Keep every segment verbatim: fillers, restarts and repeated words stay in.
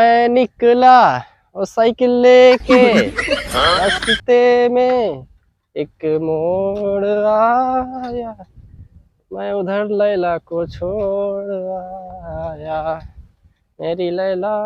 मैं निकला वो साइकिल लेके, रास्ते में एक मोड़ आया, मैं उधर लैला को छोड़ आया। मेरी लैला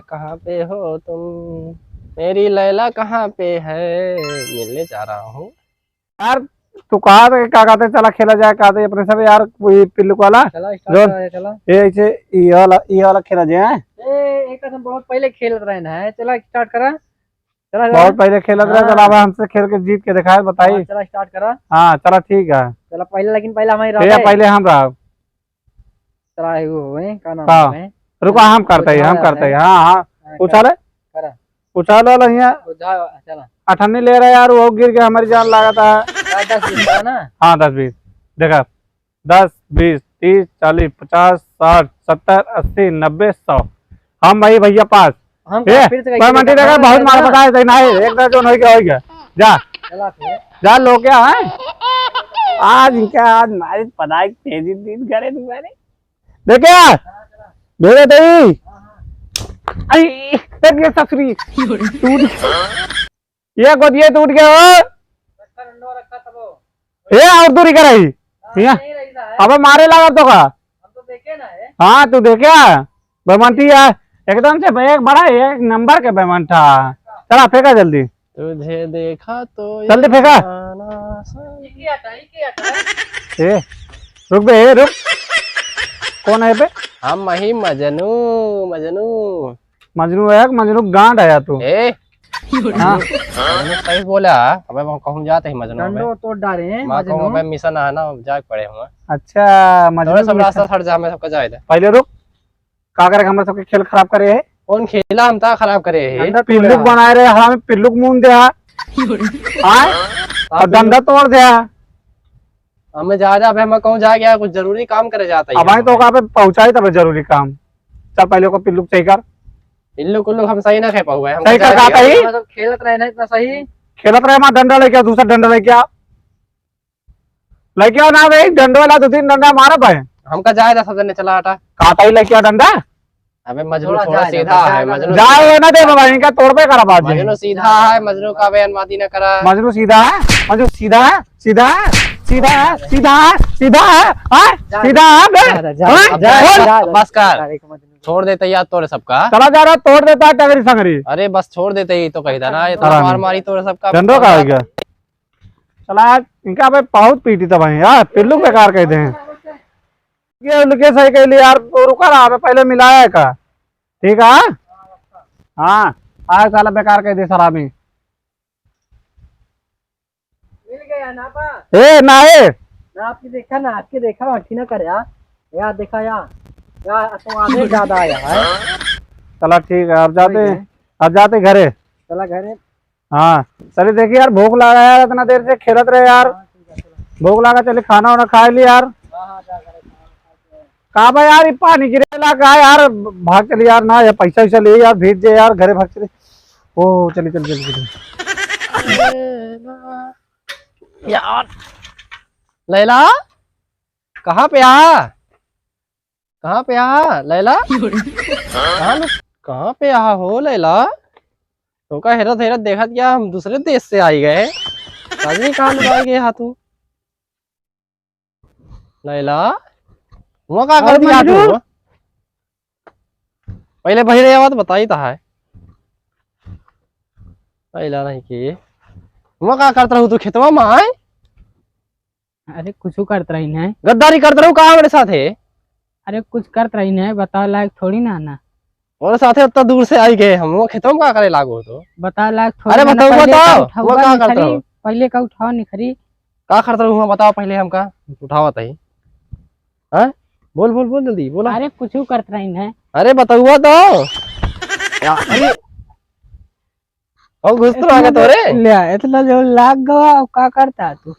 कहाँ पे हो तुम, मेरी लैला कहाँ पे है, मिलने जा रहा हूँ। यार, तू कहा था कि क्या कहते, चला खेला जाए, कहते अपने सब यार, वो ये पिल्लू वाला। चला, start जोन। करा जाए, चला। ये ऐसे, ये वाला, ये वाला खेला जाए। ए, एक तो हम बहुत पहले खेलत रहे ना, चला start करा। चला, चला। बहुत पहले खेलत रहे, हाँ। चला, अब हमसे खेल के जीत के दिखाए, बताई। हाँ, चला, start करा। हाँ, चला, ठीक है। चला, पहले, लेकिन पहले हमारी ये रहा है। पहले हम रहा। चला, एगो होए, का नाम हाँ। होए? रुको, हम करते हैं, हम बुझा करते हैं। है। हाँ, हाँ। हाँ, उछाले। करा। उछाल वाला हियाँ। बुझा, चला। अठन्नी ले रहा यार, वो गिर के हमारी जान लागत है। का दस बीस का ना? हाँ, दस बीस। देखा, दस, बीस, तीस, चालीस, पचास, साठ, सत्तर, अस्सी, नब्बे, सौ। हम भाई भैया पास। हम ए, फिर से कोई कहीं मंडी का देखा, बहुत मार पकाए थे, नहीं, एक दर्जन हो गया, हो गया। जा। चला फिर। जा लो क्या है? आज इनका आज मारे पढ़ाई तेजी दिन करे तुम्हारे। देखे? भेजे दई। आई, ए, ये ससुरी। टूट, ये गोदिये टूट गया हो। ए, और दूरी कराई। यहाँ। अबे मारे लगा तो का? हाँ, तू देखे? बेमंती है। एकदम से एक बड़ा, एक नंबर के बेमंठा। चला, फेंका जल्दी। तुझे देखा तो जल्दी फेंका। ए, रुक बे, ए, रुक। कौन है बे? हम वही मजनू, मजनू। मजनू है, मजनू गांड है तू। ए, हाँ। मजनू सही बोला। अबे मैं कहूँ जाते ही मजनू में। डंडो तोड़ डारे हैं, मैं कहूँ मजनू। अबे मिशन है ना, जाके पड़े हुआ। अच्छा, मजनू तोरे सब मिशन। रास्ता हट जा, मैं सबका जाए दे। पहले रुक, का करे हमरे सबके खेल खराब करे है? कौन खेला हम ता खराब करे है? डंडा पिल्लुक तोड़ा। बनाए रहे, हमें पिल्लुक मुन दे हा। आए? और डंडा तोड़ दे हा। हमें जा, जा, अबे हमें कहूँ जा गया, कुछ जरूरी काम करे जाता है अब आए तो हमें। का पे पहुँचाई तब जरूरी काम। चल पहले को पिल्लुक सही कर। पिल्लुक उल्लुक हम सही ना खे पाऊँ भाई, हम सही कर जाए का गया। तही? हम सब खेलत रहे ना इतना सही। खेलत रहे हमारा डंडा लेके आओ, दूसरा डंडा लेके आओ। लेके आओ ना भाई, डंडा वाला दो तीन डंडा मारा भाई। हमका जाए दे सब जने, चला हटा। का तही लेके आओ डंडा? अबे मजनू थोड़ा थोड़ा जाए दे, सीधा है, जाए दे। मजनू जाए ना दे बाबा, इनका तोड़बे करा बाजी। मजनू सीधा है, मजनू का बयान बाजी ना करा। मजनू सीधा है, मजनू सीधा है, सीधा है, सीधा है, सीधा है, सीधा है, हाँ? जा, सीधा है बे? जा, जा, हाँ? जा, बोल। जा, जा, बस कर। जा, एक मजनू। छोड़ देते यार तोरे सबका। चला जा रहा, तोड़ देता है टगरी संगरी। अरे बस छोड़ देते ही तो कही था ना, ये तो हरामी। मार मारी तोरे सबका। डंडो का हो गया? चला, इनका भाई बहुत पीटी था भाई यार, पिल्लू बेकार कह दे। ये उनके सही कह लिया यार, रुका रहा, अबे पहले मिलाया है का? ठीक है? हाँ, आज साला बेकार कह दे सलामी। मिल गया ना बा? ए, ना ए। ना आपके देखा, ना आपके देखा, अठी ना कर यार। यार देखा यार, यार तो आगे ज्यादा आया है। चला ठीक है, अब जाते, ठीक है। अब जाते घरे। चला घरे। हाँ, चलिए देखिए यार, भूख लगा है यार, इतना देर से खेलत रहे यार। हाँ, ठीक है, चलो। भूख लगा, चलिए खाना वाना खा ली यार। हाँ, हाँ, जा, जा, जा, जा। का बा यार, ये पानी गिरे लगा यार, भाग चली यार, ना ये पैसा वैसा ले यार, भेज दे यार, घरे भाग चली। ओ, चली, चली, चली, चली। यार, लैला, कहाँ पे आ? कहाँ पे आ, लैला? कहाँ लो-, कहाँ पे आ हो, लैला? तोका हेरत हेरत देखत क्या हम दूसरे देश से आई गए? राजनी, कहाँ लुकाई गए हा तू? लैला, हुआ का और कर दिया तू? मजनू? पहले बहिरे आवत बताई ता है। लैला नहीं की। हुआ का करत रहू तू खेतवा में, आय? अरे कुछू करत रही नहीं। गद्दारी करत रहू का मेरे साथ है? अरे कुछ करत रही नहीं, बताओ लायक थोड़ी ना ना। और साथे उतना दूर से आई गए हम, वो खेतों में का करे लागो तो? बताओ लायक थोड़ी अरे ना ना, बताओ, पहले बताओ, का उठावा वो का निखरी, करत रहो? पहले का उठावा निखरी। का करत रहू हुआ बताओ पहले हमका, उठावा तही। हाँ? बोल, बोल, बोल जल्दी, बोला। अरे कुछू करत रही नहीं। अरे बताओ तो। अरे, और घुस तो आ गया तो रे। ले, इतना जो लाग गवा, अब का करता तू?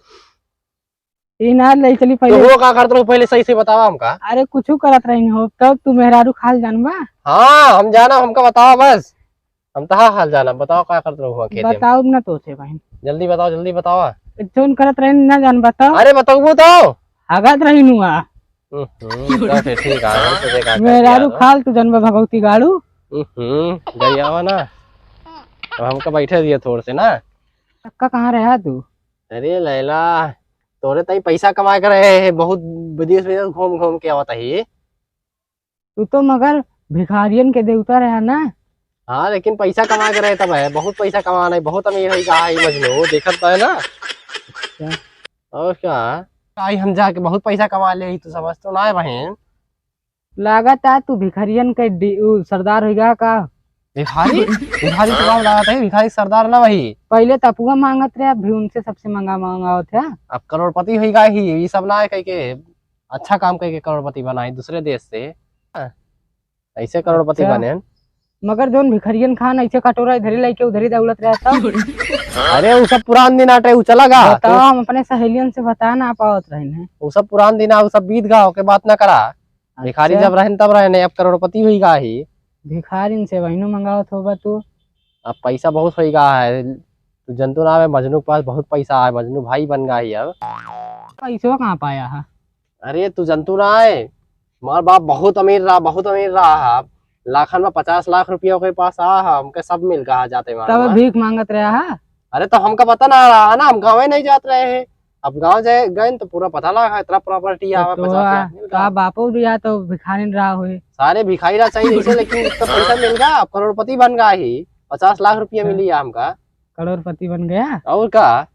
ई ना ले चली तो पहले। वो का करत रहू पहले सही से बतावा हमका। अरे कुछू करत रही हो, तब तू मेहरारू खाल जानबा? हाँ, हम जाना, हमका बतावा बस। हम तहा हाल जाना, बताओ का करत रहू हुआ खेते में? बताओ ना तो से बहन। जल्दी बताओ, जल्दी बतावा। जौन करत रही ना जान बताओ। अरे बताओ तो। हगत रही नुआ। हम्म, तो फिर ठीक है, हम तो देखा मेहरारू यार। खाल तू जानबा भगवती गाड़ू। हम्म, गरियावा ना। अब हमका बैठे दिया थोड़ से ना। अक्का, कहाँ रहा तू? अरे लैला, तोरे ताई पैसा कमाए के रहे है, बहुत विदेश विदेश घूम घूम के आवत ही। तू तो मगर भिखारियन के देवता रहा ना। हाँ, लेकिन पैसा कमाए के रहे तब है, बहुत पैसा कमाना है, बहुत अमीर होई गा है मजनू, देखत तो है ना। अच्छा। और क्या? आई हम जाके बहुत पैसा कमा ले, तू समझ तो ना है बहन। लागत आ तू भिखारियन के डी-, उ सरदार होई गा का? भिखारी? भिखारी तो का लागत है, भिखारी सरदार ना वही। पहिले तपुआ मांगत रहे, अब भी उनसे सबसे महंगा मंगावत है। अब करोड़पति होई गा ही, ये सब ना है कह के अच्छा काम कह के करोड़पति बनाए दूसरे देश से। हाँ, ऐसे करोड़पति अच्छा। बने। मगर जोन भिखरियन खान ऐसे कटोरा इधरी लेके उधरी दौड़त रहता। अरे, उ सब पुरान दिन आटे, उ चला गा। बताओ, हम अपने सहेलियन से बता ना पावत रहन है। उ सब पुरान दिन आ, उ सब बीत गा, ओके बात ना करा। भिखारी अच्छा। जब रहन तब रहन, अब करोड़पति हुई गा ही। भिखारिन से वहीनो मंगावत होबा तू। अब पैसा बहुत होई गा है, तू जनतू ना है, मजनू के पास बहुत पैसा है, मजनू भाई बन गा ही अब। पैसवा कहाँ पाया है? अरे, तू जनतू ना है, हमार बाप बहुत अमीर रहा, बहुत अमीर रहा है। लाखन में पचास लाख रुपया ओकरे पास आ है, हमके सब मिल गा जाते मार तब मार। भीख मांगत रहा है? अरे, तो हमका पता ना रहा ना, हम गाँव नहीं जात रहे हैं। अब गाँव जाए गए तो पूरा पता लगा, इतना प्रॉपर्टी तो आवा, तो पचास लाख मिल का गया। बापो भी आ तो भिखारिन रहा हुए। सारे भिखारी रहा चाहिए जैसे, लेकिन इतना पैसा मिल गया, अब करोड़पति बन गया ही, पचास लाख रुपया अच्छा। मिली है हमका। करोड़पति बन गया? और का?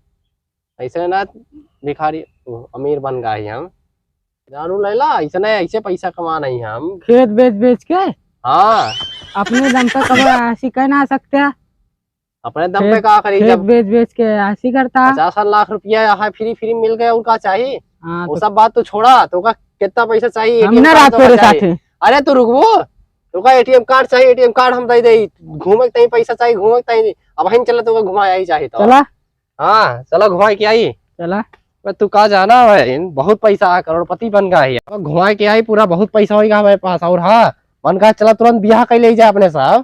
ऐसे ना भिखारी, ओ, अमीर बन गए ही हम। जानू लैला, ऐसे नहीं, ऐसे पैसा कमा नहीं हम। खेत बेच बेच के? हाँ। अपने दम पे कब ऐसी कह ना सकते? अपने दम पे खेत, का करी खेत जब बेच बेच के ऐसी करता। पचास लाख रुपया यहाँ फ्री फ्री मिल गया, और का चाहिए? हाँ, वो तो सब बात तो छोड़ा, तो का कितना पैसा चाहिए? हम एटीएम ना कार्ड रहा तो का तेरे चाहिए? साथे। अरे तू रुकबो, तो का एटीएम कार्ड चाहिए, एटीएम कार्ड हम दे दे, घूमे के तई पैसा चाहिए, घूमे के तई, अब हम चला तो का घुमाए आई चाहिए तो। चला। हाँ, चला घुमाए के आई। चला। बे, तू का जाना है, इन बहुत पैसा है, करोड़पति बन गया है। अब घुमाए के आई पूरा, बहुत पैसा होई गा हमारे पास। और हाँ, मन का चला तुरंत बियाह कर ले जाए अपने साथ।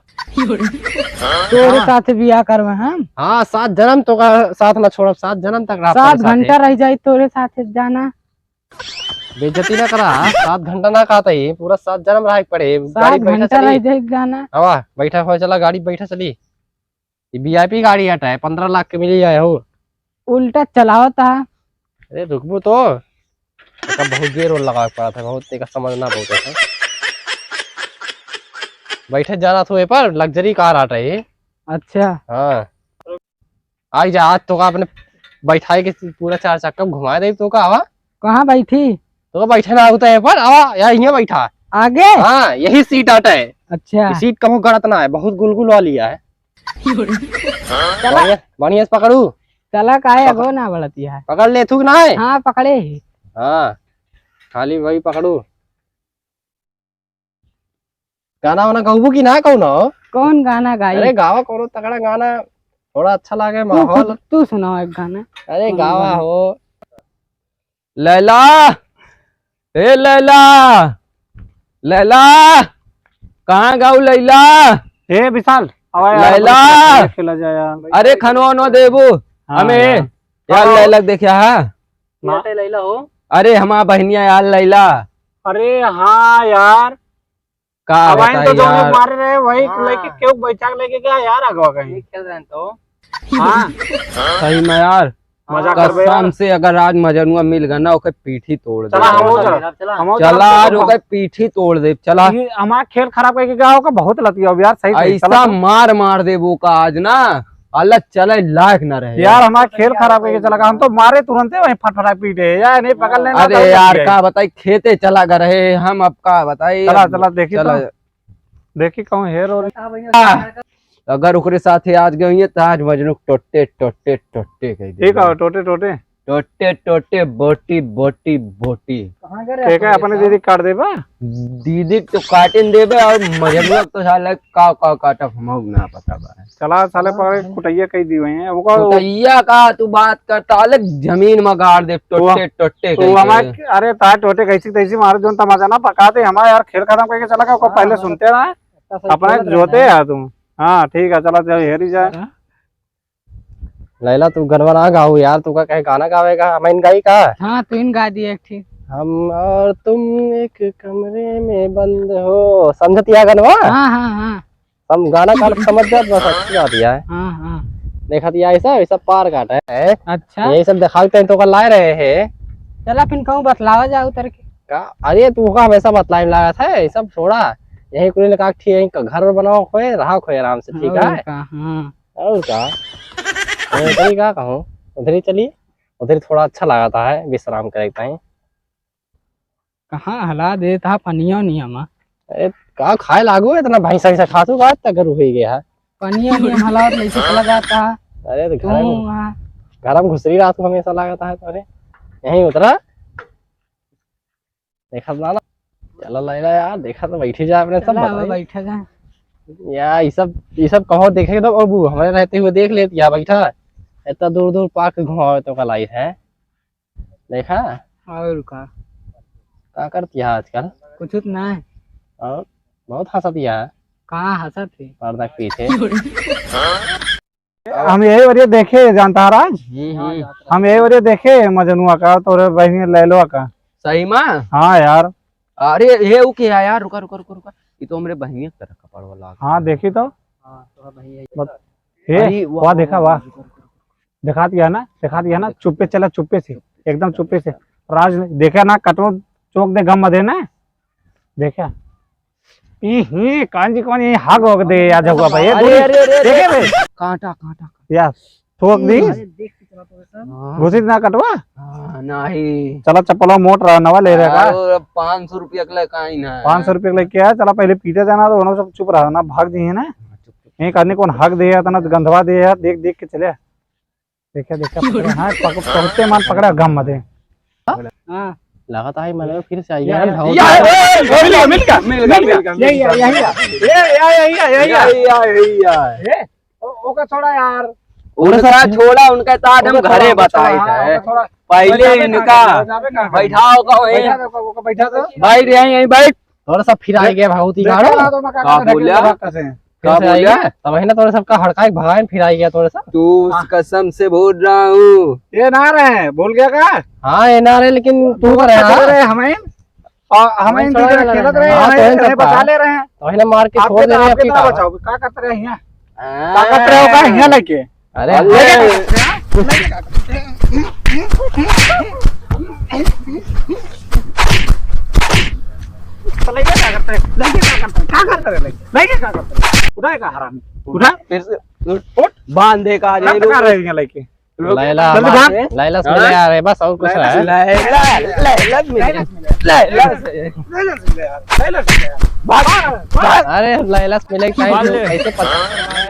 तोरे हाँ। साथ बियाह करवे हम। हाँ, सात जन्म तो का साथ ना छोड़ब, सात जन्म तक रहा सात तेरे साथे। घंटा रह जाई तोरे साथ जाना। बेइज्जती ना करा, सात घंटा ना कहता ही, पूरा सात जन्म रह के पड़े। गाड़ी सात बैठा घंटा चली। रह जाई जाना। हवा, बैठा हो, चला गाड़ी बैठा चली। ये वीआईपी गाड़ी हटा है, पन्द्रह लाख के मिली जाए हो। उल्टा चलावता। अरे रुकबो तो। एका बहुत gear ओर लगावे के पड़त है, बहुत एका समझना बहुत है। बैठे जाना तो ए पर luxury car हटा है। अच्छा। हाँ। आई जा, आज तो का अपने बैठाए के पूरा चार चक्का घुमा दे तो का आवा। कहाँ बैठी? तो बैठे ना होता है पर आवा, या यहाँ बैठा। आगे? हाँ, यही seat हटा है। अच्छा। ये seat कबो गड़त ना है, बहुत गुलगुल वाली है। चला। बढ़िया, बढ़िया से पकड़ू। चला, काहे पकड़। अगो ना बढ़तिया है? पकड़ ले, थूक ना है? हाँ, पकड़े ही। हाँ, खाली वही पकड़ू। गाना वाना गाउबू कि ना कौनो? कौन गाना गाई? अरे, गावा कौनो तगड़ा गाना, थोड़ा अच्छा लागे तू माहौल। खुद, तू सुनाओ एक गाना। अरे, कौन गावा गाना? हो। लैला, ए लैला, लैला, कहाँ गाऊ लैला? ए विशाल, आवा यार, लैला। अपन खेला जाए यार। अरे खनवा वनवा देबू हाँ हमें यार। यार, हाँ। लैला के देखिया हा। ना। लैला हो। अरे हमार बहनिया यार लैला। अरे हाँ यार। का अब आइन बताई तो जो यार। मारे रहे वही हाँ। लेके क्यों बैठा के लेके गया यार अगवा कहीं। खेल रहे हैं तो। हाँ। सही में यार। मजाक करबे यार। कसम से अगर आज मजनुआ मिल गया ना, ओके पीठी तोड़ दे। चला, हम चला, चला। हम चला चला, आज ओके पीठी तोड़ दे, चला। ये हमारा खेल खराब करके गया होगा, बहुत लतिया हो यार, सही से, ऐसा चला। मार मार देबो का आज ना, अलग चले लायक ना रहे। यार, हमारा खेल खराब करके चला गया, हम तो मारे तुरंते वहीं फटफटा पीटे, यार, नहीं पकड़ लेना अरे तो यार, क्या का बताई, खेते चला गए रहे हम, अब का बताई, चला, अब चला, देखी चला। तो। देखी कहूँ हेर और अगर ओकरे साथे आज गई है, तो आज मजनू टोटे, टोटे, टोटे कह दे। ठीक है, टोटे, टोटे। टोटे, टोटे, बोटी, बोटी, बोटी। कहाँ गए रहे ठीक है, अपने दीदी काट देबा। दीदी तो काटे न देबे और मजनुआ तो साला का, का काटब हमहू ना पता बा। चला साले पर कुटैया कह दी हुई है। वो का कुटैया का तू बात करता, अलग जमीन में गाड़ दे, टोटे, टोटे तो कह हमार, दे। अरे तार टोटे कैसी तैसी मारे जोन तमाचा ना पका दे, हमारा यार खेल खत्म करके चला गया, हाँ, पहले हाँ, सुनते रहा। अपने जोते है तुम। हाँ, ठीक है, चला, चल, हेरी जाए। हाँ। लैला, तू गनवा ना गाऊ यार, तू का कहे गाना गावेगा, हम इन गाई का? हाँ, तू इन गा दिए एक ठे। हम और तुम एक कमरे में बंद हो, समझत या गनवा? हाँ, हाँ, हाँ। हम गाना काट समझ जात, बस अच्छी बात है। हाँ, हाँ। देखत या, ऐसा, ऐसा पार काटा है। अच्छा। यही सब दिखाते हैं तो का लाए रहे हैं। चला फिर कहूँ बतलावा जाओ उतर के। का? अरे तू का हमेशा बतलाए में लागत है, ये सब छोड़ा। यही कुल का ठीक है, घर बनाओ खोए, रहा खोए आराम से, ठीक और है? का, हाँ। और का? मैं उधर ही का कहूँ, उधर ही चलिए, उधर ही थोड़ा अच्छा लगाता है विश्राम करे के टाइम। कहाँ हला देत हा पनिया उनिया मा? अरे, का खाए लागू है इतना भैंसा वैसा खातू का, इतना गरु हुई गया है। पनिया उनिया मा हलावत नहीं से चला जाता है। अरे, तो तू घर में, वहाँ। घर में घुसरी रात को हमेशा लागता है तोरे। यहीं उतरा। देखा ना, ना। चला लैला यार, देखा तो बैठी जा अपने सब चला, अब बताई। बैठा जा। या, ये सब, ये सब कहो देखे तो अब हमारे रहते हुए देख लेती या बैठा। इतना दूर दूर पाक घुमावे तो का लाइफ है। देखा? और का? का करती है आजकल? कुछ तो ना है। और बहुत हंसती है। कहाँ हंसत है? पर्दा के पीछे। हम यही वरिया देखे जानता है राज। हम्म, हम्म। हम यही वरिया देखे मजनुआ का, तोरे बहिनी लैलवा का। सही में? हाँ यार। अरे, ये ऊ के है यार, रुका, रुका, रुका, रुका। ये तो हमरे बहिनिया के तरह कपड़वा लाग हाँ, है। देखी तो। हाँ, तो बहिनिया बस, ये, अरे, वाह, वाह, देखा, वाह, वाह। रुका, रुका, रुका। दिखात गया ना, दिखात गया ना, चुप्पे चला, चुप्पे से, एकदम चुप्पे से। राज, देखा ना, कटो चौक दे गम दे ना, देखा। ई ही, कांजी कौन, ई हाग होग दे, या जगुआ भाई, अरे, गोली, अरे, अरे, देखे अरे। बे? कांटा, कांटा। या, ठोक दी। अरे, देख के चला तो ऐसा। हाँ। घुसी ना कटवा? हाँ, नहीं। चला, चप्पलवा मोट रहा, नवा ले रहा का? और पाँच सौ रुपया के लेके आई ना। पाँच सौ रुपया के लेके आया, चला, पहले पीटे जाना तो उन्होंने सब चुप रहा ना, भाग दिए ना। हाँ, चुप, चुप। एक आदमी कौन हाग दे, इतना गंधवा दे, देख, देख के चले। देखा, देखा, पकड़े, हाँ, पक-, पहुँचते मान पकड़ा, गम मत है। हाँ। लगा था, मैंने फिर से आई या, है, या, भाव या, था। ए, ए, मिल गया, मिल गया, मिल गया, मिल गया। यही है, यही है। ये, या, यही है, यही है। यही है, यही है। ए, ओ-, ओका छोड़ा यार। उनका उनका छोड़ा, उनका तो आज हम उनका घरे छोड़ा, बताई हाँ, है। ओका छोड़ा। पहले बैठा, बैठा, इनका बैठा, बैठा, बैठा। बैठाओ का वहीं। बैठा, ओका, ओका बैठा तो। बैठ, यहीं, यहीं बैठ। तोरे सब फिर आइ गया भगवती देखा गाड़ो। ना तो मैं का का करता बोला? देखा कैसे? का फिर से आइ बोला? गया। तब है ना तोरे सब का हड़काई भगाए फिर आइ गया तोरे सब। तू उस हाँ। कसम से बोल रहा हूँ। ये ना रहे, भूल गया का? हाँ, ये ना रहे, लेकिन तू तो रहे, पकड़ हाँ। रहे हमें। और हमें हमें इनके छोड़ा जरा ना खेलत रहे। रहे, हाँ, हमें तो है इन्हें सबका। बचा ले रहे हैं। तो है ना मार के आपके छोड़ तो, दे रहे हैं आपके आपकी तो का। बचाओ, का करते रहे यहाँ? हाँ। का करते रहे हो का यहाँ लेके? अरे, अरे। तो लइके का करते हैं? लइके का करते हैं? का करते हैं लइके? लइके का करते हैं? उठाए का हरामी? उठा। फिर से उठ। उठ। बांधे का रे, कहाँ तक आ रहे हैं लइके? लैला, जल्दी भाग। लैला से मिले आ रहे, बस और कुछ नहीं। लैला, लैला से मिले। लैला से। लैला से मिले यार, लैला से मिले यार। भाग, भाग। अरे, लैला से मिले टाइम भाग। कैसे पता?